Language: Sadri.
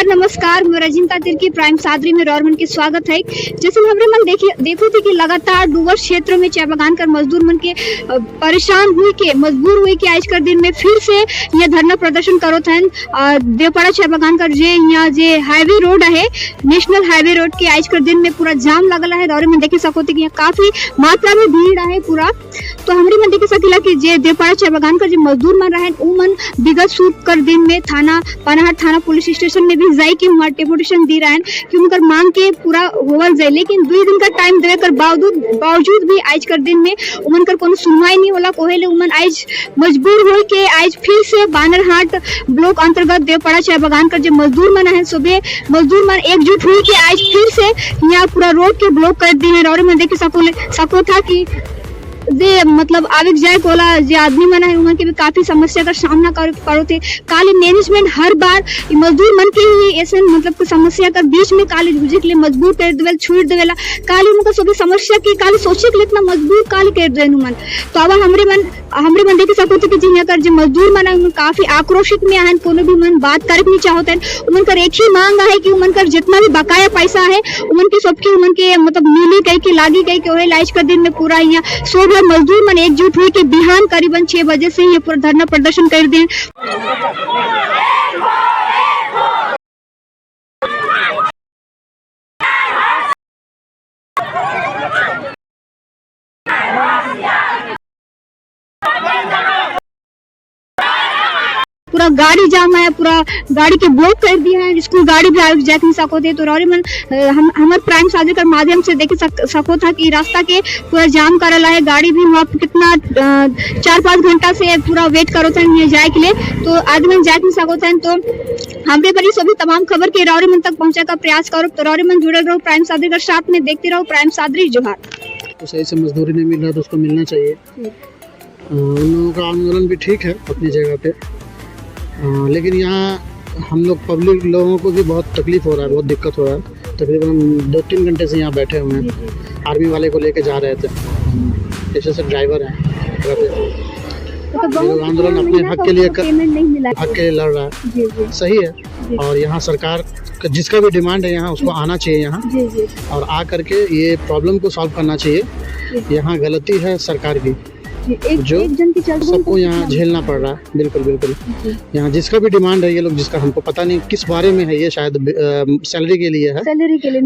जोहार नमस्कार, मैं रजिंता तिर्की, प्राइम सादरी में रौर मन के स्वागत है। जैसे हमरे मन देखिए देखो थे कि लगातार डुवर्स क्षेत्र में चाय बागान कर मजदूर मन के परेशान हुई के मजबूर हुई के आज कर दिन में फिर से यह धरना प्रदर्शन करो थन। देवपाड़ा चाय बागान कर जे यहाँ जे हाईवे रोड है, नेशनल हाईवे रोड के आज कर दिन में पूरा जाम लगल है और में देखे सको थे कि यहाँ काफी मात्रा में भीड़ है पूरा। तो हमरे मन देखे सकीला कि जे देवपाड़ा चाय बागान कर जे मजदूर मन रहे उ मन विगत सूत कर दिन में थाना पनाहट थाना पुलिस स्टेशन में भी जाई के वहाँ डेपुटेशन दी रहे कि उनकर मांग के पूरा होवल जाए, लेकिन 2 दिन का टाइम देवे कर बावजूद बावजूद भी आज कर दिन में उमन कर कोनो सुनवाई नहीं होला। कोहेले उमन आज मजबूर हुई के आज फिर से बानरहाट ब्लॉक अंतर्गत देवपाड़ा चाय बागान कर जो मजदूर मन है, सुबह मजदूर मन एकजुट हुई के आज फिर से यहाँ पूरा रोड के ब्लॉक कर दिए हैं। और मैं देख सको सको था कि जे मतलब आविक जाए कोला जे आदमी मन है, उमन के भी काफी समस्या का सामना कर करो थे। काली मैनेजमेंट हर बार इ मजदूर मन के ही ऐसे मतलब कुछ समस्या कर बीच में काली जूझे के लिए मजबूर कर देवेल, छूट देवेला। काली उनका सभी समस्या की काली सोचे के लिए इतना मजबूर काली कर देन मन। तो अब हमरे मन देख सको थे कि जी कर जो मजदूर मन है, उन काफी आक्रोशित में आहन। कोनो भी मन बात करे नहीं चाहते हैं। उमन कर एक ही मांग है कि उमन कर जितना भी बकाया पैसा है, उमन के सबके उमन के मतलब मिली कही के लागी कही के वही लाइज कर दिन में पूरा यहाँ 100 मजदूर मन एकजुट हुई के बिहान करीबन 6 बजे से ही ये पूरा धरना प्रदर्शन कर दें। पूरा गाड़ी जाम है, पूरा गाड़ी के ब्लॉक कर दिया है। स्कूल गाड़ी भी आवे जाके नहीं सको थे। तो रौरे मन हम हमार प्राइम साझे कर माध्यम से देख सको था कि रास्ता के पूरा जाम करल है। गाड़ी भी वहाँ पे कितना 4-5 घंटा से पूरा वेट करो था यहाँ जाए के लिए, तो आदमी जाए नहीं सको था। तो हमरे बड़ी सभी तमाम खबर के रौरे मन तक पहुंचा का प्रयास करो। तो रौरे मन जुड़ल रहो प्राइम सादरी के साथ में, देखते रहो प्राइम सादरी। जोहार। तो सही से मजदूरी नहीं मिल रहा तो उसको मिलना चाहिए। उन लोगों का आंदोलन भी ठीक है अपनी जगह पे, लेकिन यहाँ हम लोग पब्लिक लोगों को भी बहुत तकलीफ हो रहा है, बहुत दिक्कत हो रहा है। तकरीबन हम 2-3 घंटे से यहाँ बैठे हुए हैं। आर्मी वाले को लेके जा रहे थे, जैसे सर ड्राइवर हैं। तो ये लोग आंदोलन अपने महीना हक का के लिए उसको पेमेंट नहीं मिला। हक के लिए लड़ रहा है। जी जी सही है और यहाँ सरकार का जिसका भी डिमांड है, यहाँ उसको आना चाहिए यहाँ जी जी और आ करके ये प्रॉब्लम को सॉल्व करना चाहिए। यहाँ गलती है सरकार की जी एक जो एक जन की चल सबको यहाँ झेलना पड़ रहा है। बिल्कुल बिल्कुल। यहाँ जिसका भी डिमांड है, ये लोग जिसका हमको पता नहीं किस बारे में है, ये शायद सैलरी के लिए है। सैलरी के लिए।